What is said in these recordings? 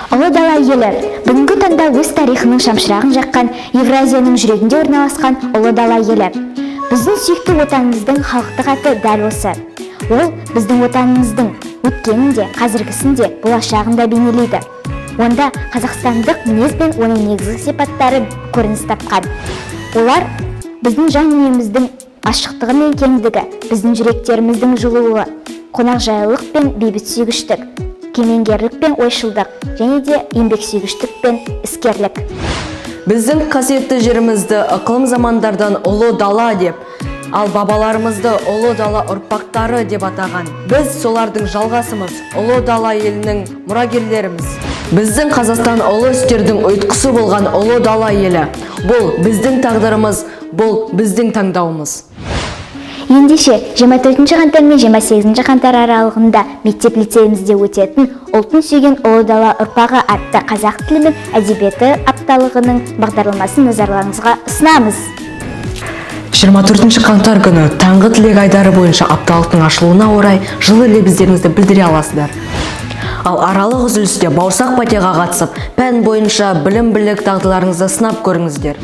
Ұлы дала елі бүгінгі таңда өз тарихының шамшырағын жаққан Евразияның жүрегінде орналасқан Ұлы дала елі. Біздің сүйікті отанымыздың халықтық аты дәл осы. Ол біздің отанымыздың өткенін де, қазіргісін де, болашағын да бейнелейді. Онда қазақстандық мінез бен оның негізгі сипаттары көрініс тапқан. Олар біздің жан дүниеміздің ашықтығы мен кеңдігі, біздің жүректеріміздің жылулығы, қонақжайлылық пен бейбітсүйгіштік, кемеңгерлік пен ойшылдық, және де еңбексүйгіштік пен іскерлік. Біздің қасиетті жерімізді ықылым замандардан Ұлы дала деп, ал бабаларымызды Ұлы дала ұрпақтары деп атаған. Біз солардың жалғасымыз, Ұлы дала елінің мұрагерлеріміз. Біздің Қазақстан ұлы істердің ұйытқысы болған Ұлы дала елі. Бұл біздің тағдырымыз, бұл біздің таңдауымыз. Ендеше, 24 қаңтар мен 28 қаңтар аралығында мектеп лицейімізде өтетін «Ұлтын сүйген Ұлы дала ұрпағы» атты қазақ тілі мен әдебиеті апталығының бағдарламасын назарларыңызға ұсынамыз. 24 қаңтар күні таңғы тілек айдары бойынша апталықтың ашылуына орай жылы лебіздеріңізді білдіре аласыздар. Ал аралық үзілісте бауырсақ патияға қатысып, пән бойынша білім-білік дағдыларыңызды сынап көріңіздер.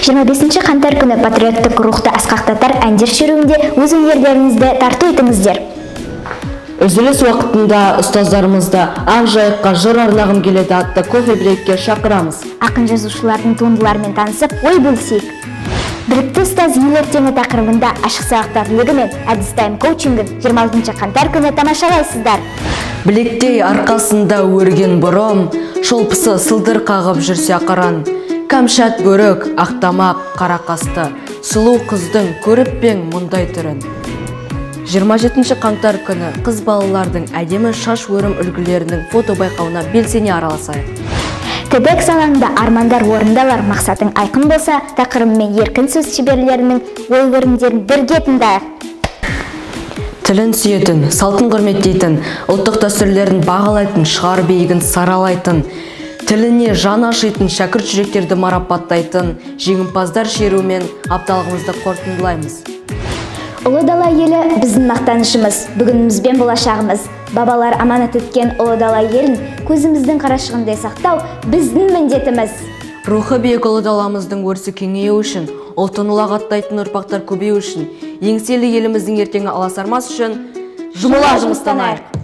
25 қаңтар күні патриоттық рухты асқақтатар әндер шеруінде өз өнерлеріңізді тарту етіңіздер. Үзіліс уақытында ұстаздарымызды Ақ жайыққа жыр арнағым келеді атты кофе-брейкке шақырамыз. Ақын жазушылардың туындыларымен танысып, ой бөлісейік. Білікті ұстаз ел ертеңі тақырыбында ашық сабақтар легі мен әдіс-тайм коучингін 26 қаңтар күні тамашалайсыздар. Білектей арқасында өрген бұрым, шолпысы сылдыр қағып жүрсе ақырын. Кәмшат бөрік, ақтамақ, қарақасты, сұлу қыздың көріп пең мұндай түрін. 27 қаңтар күні қыз балалардың әдемі шаш өрім үлгілерінің фото байқауына белсене араласайық. TEDx алаңында армандар орындалар, мақсатың айқын болса, тақырыбымен еркін сөз шеберлерінің ой өрімдерін бірге тыңдайық. Тілін сүйетін, салтын құрметтейтін, ұлттық дәстүрлерін бағалайтын, шығар биігін саралайтын, тіліне жан ашитын шәкірт жүректерді марапаттайтын жеңімпаздар шеруімен апталығымызды қорытындылаймыз. Ұлы дала елі біздің мақтанышымыз, бүгініміз бен болашағымыз. Бабалар аманат еткен Ұлы дала елін көзіміздің қарашығындай сақтау біздің міндетіміз. Рухы биік Ұлы даламыздың өрісі кеңею үшін, ұлтын ұлағаттайтын ұрпақтар көбею үшін, еңселі еліміздің ертеңі аласармас үшін жұмыла жұмыстанайық.